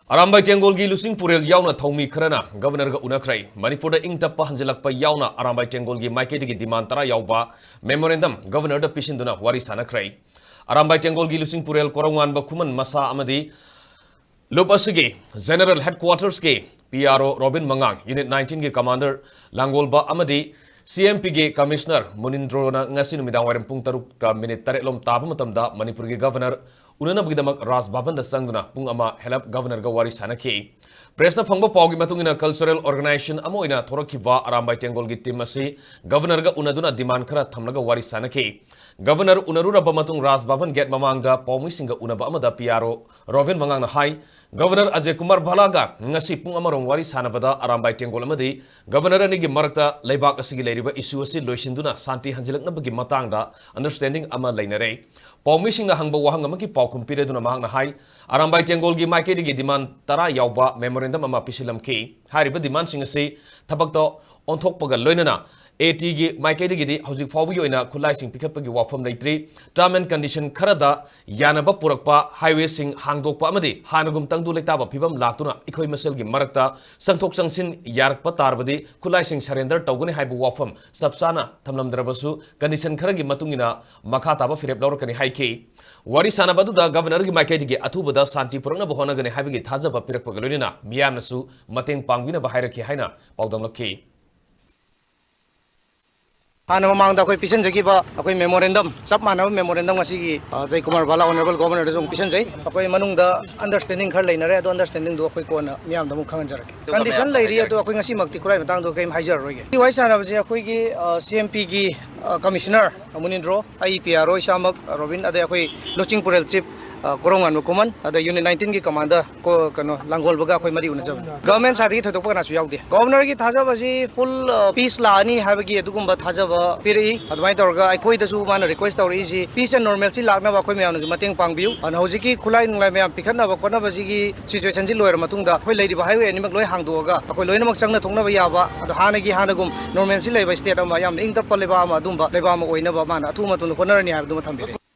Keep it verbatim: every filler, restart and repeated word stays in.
ꯑꯔꯥꯝꯕꯥꯏ ꯇꯦꯡꯒꯣꯜꯒꯤ ꯂꯨꯆꯤꯡ ꯄꯨꯔꯦꯜ ꯌꯥꯎꯅ ꯊꯧꯃꯤ ꯈꯔꯅ ꯒꯕꯔꯅꯔꯒ ꯎꯅꯈ꯭ꯔꯦ꯫ ꯃꯅꯤꯄꯨꯔꯗ ꯏꯪ ꯇꯞꯄ ꯍꯟꯖꯤꯜꯂꯛꯄ ꯌꯥꯎꯅ ꯑꯔꯥꯝꯕꯥꯏ ꯇꯦꯡꯒꯣꯜꯒꯤ ꯃꯥꯏꯀꯩꯗꯒꯤ demand ꯇꯔꯥ ꯌꯥꯎꯕ memorandum ꯒꯕꯔꯅꯔꯗ ꯄꯤꯁꯤꯟꯗꯨꯅ ꯋꯥꯔꯤ ꯁꯥꯅꯈ꯭ꯔꯦ꯫ ꯑꯔꯥꯝꯕꯥꯏ ꯇꯦꯡꯒꯣꯜꯒꯤ ꯂꯨꯆꯤꯡ ꯄꯨꯔꯦꯜ ꯀꯣꯔꯧꯉꯥꯟꯕ ꯈꯨꯃꯟ ꯃꯁꯥ ꯑꯃꯗꯤ ꯂꯨꯞ ꯑꯁꯤꯒꯤ General Headquarters ꯀꯤ P R O ꯔꯣꯕꯤꯟ ꯃꯉꯥꯡ, Unit nineteen ꯒꯤ Commander ꯂꯥꯡꯒꯣꯜꯕ ꯑꯃꯗꯤ C M P ꯒꯤ Commissioner ꯃꯨꯅꯤꯟꯗ꯭ꯔꯣꯅ ꯉꯁꯤ ꯅꯨꯃꯤꯗꯥꯡ ꯋꯥꯏꯔꯝ ꯄꯨꯡ ꯇꯔꯨꯛꯀ ꯃꯤꯅꯤꯠ ꯇꯔꯦꯠ ꯂꯣꯝ ꯇꯥꯕ ꯃꯇꯝꯗ ꯃꯅꯤꯄꯨꯔꯒꯤ ꯒꯕꯔꯅꯔ ꯎꯅꯅꯕꯒꯤꯗꯃꯛ ꯔꯥꯖ ꯚꯕꯟꯗ ꯆꯪꯗꯨꯅ ꯄꯨꯡ ꯑꯃ ꯍꯦꯜꯂꯞ ꯒꯕꯔꯅꯔꯒ ꯋꯥꯔꯤ ꯁꯥꯅꯈꯤ꯫ Press ꯅ ꯐꯪꯕ ꯄꯥꯎꯒꯤ ꯃꯇꯨꯡ ꯏꯟꯅ, cultural organization ꯑꯃ ꯑꯣꯏꯅ ꯊꯣꯔꯛꯈꯤꯕ ꯑꯔꯥꯝꯕꯥꯏ ꯇꯦꯡꯒꯣꯜꯒꯤ team ꯑꯁꯤ ꯒꯕꯔꯅꯔꯒ ꯎꯅꯗꯨꯅ demand ꯈꯔ ꯊꯝꯂꯒ ꯋꯥꯔꯤ ꯁꯥꯅꯈꯤ꯫ ꯒꯕꯔꯅꯔ ꯎꯅꯔꯨꯔꯕ ꯃꯇꯨꯡ ꯔꯥꯖ ꯚꯕꯟ gate ꯃꯃꯥꯡꯗ ꯄꯥꯎꯃꯤꯁꯤꯡꯒ ꯎꯅꯕ ꯑꯃꯗ P R O ꯔꯣꯕꯤꯟ ꯃꯉꯥꯡꯅ ꯍꯥꯏ, ꯒꯕꯔꯅꯔ ꯑꯖꯌ ꯀꯨꯃꯥꯔ ꯚꯥꯂꯥꯒ ꯉꯁꯤ ꯄꯨꯡ ꯑꯃꯔꯣꯝ ꯋꯥꯔꯤ ꯁꯥꯟꯅꯕꯗ ꯑꯔꯥꯝꯕꯥꯏ ꯇꯦꯡꯒꯣꯜ ꯑꯃꯗꯤ ꯒꯕꯔꯅꯔ ꯑꯅꯤꯒꯤ ꯃꯔꯛꯇ ꯂꯩꯕꯥꯛ ꯑꯁꯤꯒꯤ ꯂꯩꯔꯤꯕ issue ꯑꯁꯤ ꯂꯣꯏꯁꯤꯟꯗꯨꯅ ꯁꯥꯟꯇꯤ ꯍꯟꯖꯤꯜꯂꯛꯅꯕꯒꯤ ꯃꯇꯥꯡꯗ understanding ꯑꯃ ꯂꯩꯅꯔꯦ꯫ ꯄꯥꯎꯃꯤꯁꯤꯡꯅ ꯍꯪꯕ ꯋꯥꯍꯪ ꯑꯃꯒꯤ ꯄꯥꯎꯈꯨꯝ ꯄꯤꯔꯗꯨꯅ ꯃꯍꯥꯛꯅ ꯍꯥꯏ, ꯑꯔꯥꯝꯕꯥꯏ ꯇꯦꯡꯒꯣꯜꯒꯤ ꯃꯥꯏꯀꯩꯗꯒꯤ demand ꯇꯔꯥ ꯌꯥꯎꯕ memorandum ꯑꯃ ꯄꯤꯁꯤꯜꯂꯝꯈꯤ꯫ ꯍꯥꯏꯔꯤꯕ demandꯁꯤꯡ ꯑꯁꯤ ꯊꯕꯛꯇ ꯑꯣꯟꯊꯣꯛꯄꯒ ꯂꯣꯏꯅꯅ AT ꯒꯤ ꯃꯥꯏꯀꯩꯗꯒꯤꯗꯤ ꯍꯧꯖꯤꯛ ꯐꯥꯎꯕꯒꯤ ꯑꯣꯏꯅ ꯈꯨꯠꯂꯥꯏꯁꯤꯡ ꯄꯤꯈꯠꯄꯒꯤ ꯋꯥꯐꯝ ꯂꯩꯇ꯭ꯔꯤ꯫ Term and condition ꯈꯔꯗ ꯌꯥꯅꯕ ꯄꯨꯔꯛꯄ, highwayꯁꯤꯡ ꯍꯥꯡꯗꯣꯛꯄ ꯑꯃꯗꯤ ꯍꯥꯟꯅꯒꯨꯝ ꯇꯪꯗꯨ ꯂꯩꯇꯥꯕ ꯐꯤꯕꯝ ꯂꯥꯛꯇꯨꯅ ꯑꯩꯈꯣꯏ ꯃꯁꯦꯜꯒꯤ ꯃꯔꯛꯇ ꯆꯪꯊꯣꯛ ꯆꯪꯁꯤꯟ ꯌꯥꯔꯛꯄ ꯇꯥꯔꯕꯗꯤ ꯈꯨꯠꯂꯥꯏꯁꯤꯡ surrender ꯇꯧꯒꯅꯤ ꯍꯥꯏꯕ ꯋꯥꯐꯝ ꯆꯞ ꯆꯥꯅ ꯊꯝꯂꯝꯗ꯭ꯔꯕꯁꯨ condition ꯈꯔꯒꯤ ꯃꯇꯨꯡ ꯏꯟꯅ ꯃꯈꯥ ꯇꯥꯕ ꯐꯤꯔꯦꯞ ꯂꯧꯔꯛꯀꯅꯤ ꯍꯥꯏꯈꯤ꯫ ꯋꯥꯔꯤ ꯁꯥꯟꯅꯕ ꯑꯗꯨꯗ ꯒꯕꯔꯅꯔꯒꯤ ꯃꯥꯏꯀꯩꯗꯒꯤ ꯑꯊꯨꯕꯗ ꯁꯥꯟꯇꯤ ꯄꯨꯔꯛꯅꯕ ꯍꯣꯠꯅꯒꯅꯤ ꯍꯥꯏꯕꯒꯤ ꯊꯥꯖꯕ ꯄꯤꯔꯛꯄꯒ ꯂꯣꯏꯅꯅ ꯃꯤꯌꯥꯝꯅꯁꯨ ꯃꯇꯦꯡ ꯄꯥꯡꯕꯤꯅꯕ ꯍꯥꯏꯔꯛꯈꯤ ꯍꯥꯏꯅ ꯄꯥꯎꯗꯝꯂꯛꯈꯤ꯫ ꯍꯥꯟꯅ ꯃꯃꯥꯡꯗ ꯑꯩꯈꯣꯏ ꯄꯤꯁꯤꯟꯖꯈꯤꯕ ꯑꯩꯈꯣꯏ memorandum, ꯆꯞ ꯃꯥꯟꯅꯕ memorandum ꯉꯁꯤꯒꯤ, ꯑ, ꯖꯌꯀꯨꯃꯥꯔ ꯚꯥꯂꯥ Honourable Governorꯗꯁꯨ ꯑꯃꯨꯛ ꯄꯤꯁꯤꯟꯖꯩ꯫ ꯑꯩꯈꯣꯏ ꯃꯅꯨꯡꯗ understanding ꯈꯔ ꯂꯩꯅꯔꯦ, ꯑꯗꯣ understandingꯗꯨ ꯑꯩꯈꯣꯏ ꯀꯣꯟꯅ ꯃꯤꯌꯥꯝꯗ ꯑꯃꯨꯛ ꯈꯪꯍꯟꯖꯔꯛꯀꯦ꯫ ꯑꯗꯨꯒ condition ꯃꯌꯥꯝ ꯂꯩꯔꯤ, ꯍꯥꯏꯖꯔꯛꯀꯦ꯫ ꯑꯗꯣ ꯑꯩꯈꯣꯏ ꯉꯁꯤꯃꯛꯇꯤ ꯈꯨꯠꯂꯥꯏ ꯃꯇꯥꯡꯗ ꯀꯔꯤꯝ ꯍꯥꯏꯖꯔꯔꯣꯏꯒꯦ꯫ ꯋꯥꯔꯤ ꯁꯥꯟꯅꯕꯁꯦ ꯑꯩꯈꯣꯏꯒꯤ, ꯑ, C M P ꯒꯤ, ꯑ, Commissioner ꯃꯨꯅꯤꯟꯗ꯭ꯔꯣ, ꯑꯩ P R O ꯏꯁꯥꯃꯛ ꯔꯣꯕꯤꯟ, ꯑꯗꯩ ꯑꯩꯈꯣꯏ ꯂꯨꯆꯤꯡ ꯄꯨꯔꯦꯜ Chief, ꯑ, ꯀꯣꯔꯧꯉꯥꯟꯕ ꯈꯨꯃꯟ, ꯑꯗꯩ Unit nineteen ꯒꯤ Commander ꯀꯣ-, ꯀꯩꯅꯣ, ꯂꯥꯡꯒꯣꯜꯕꯒ ꯑꯩꯈꯣꯏ ꯃꯔꯤ ꯎꯅꯖꯕꯅꯤ꯫ Government sideꯇꯒꯤ ꯊꯣꯏꯗꯣꯛꯄ ꯀꯅꯥꯁꯨ ꯌꯥꯎꯗꯦ꯫ Governorꯒꯤ ꯊꯥꯖꯕꯁꯤ full, ꯑ, peace ꯂꯥꯛꯑꯅꯤ ꯍꯥꯏꯕꯒꯤ ꯑꯗꯨꯒꯨꯝꯕ ꯊꯥꯖꯕ ꯄꯤꯔꯛꯏ꯫ ꯑꯗꯨꯃꯥꯏꯅ ꯇꯧꯔꯒ ꯑꯩꯈꯣꯏꯗꯁꯨ ꯃꯥꯅ request ꯇꯧꯔꯛꯏꯁꯤ peace and normalcy ꯂꯥꯛꯅꯕ ꯑꯩꯈꯣꯏ ꯃꯌꯥꯝꯅꯁꯨ ꯃꯇꯦꯡ ꯄꯥꯡꯕꯤꯌꯨ꯫ ꯑꯗꯨꯅ ꯍꯧꯖꯤꯛꯀꯤ ꯈꯨꯠꯂꯥꯏ ꯅꯨꯡꯂꯥꯏ ꯃꯌꯥꯝ ꯄꯤꯈꯠꯅꯕ ꯈꯣꯠꯅꯕꯁꯤꯒꯤ situationꯁꯤ ꯂꯣꯏꯔ ꯃꯇꯨꯡꯗ ꯑꯩꯈꯣꯏ ꯂꯩꯔꯤꯕ highway ꯑꯅꯤꯃꯛ ꯂꯣꯏ ꯍꯥꯡꯗꯣꯛꯑꯒ ꯑꯩꯈꯣꯏ ꯂꯣꯏꯅꯃꯛ ꯆꯪꯅ ꯊꯣꯛꯅꯕ ꯌꯥꯕ, ꯑꯗꯣ ꯍꯥꯟꯅꯒꯤ ꯍꯥꯟꯅꯒꯨꯝ normalcy ꯂꯩꯕ state ꯑꯃ, ꯌꯥꯝꯅ ꯏꯪ ꯇꯞꯄ ꯂꯩꯕꯥꯛ ꯑꯃ, ꯑꯗꯨꯝꯕ ꯂꯩꯕꯥꯛ ꯑꯃ ꯑꯣꯏꯅꯕ ꯃꯥꯅ ꯑꯊꯨꯕ ꯃꯇꯝꯗ ꯍꯣꯠꯅꯔꯅꯤ ꯍꯥꯏꯕꯗꯨꯃ ꯊꯝꯕꯤꯔꯛꯏ꯫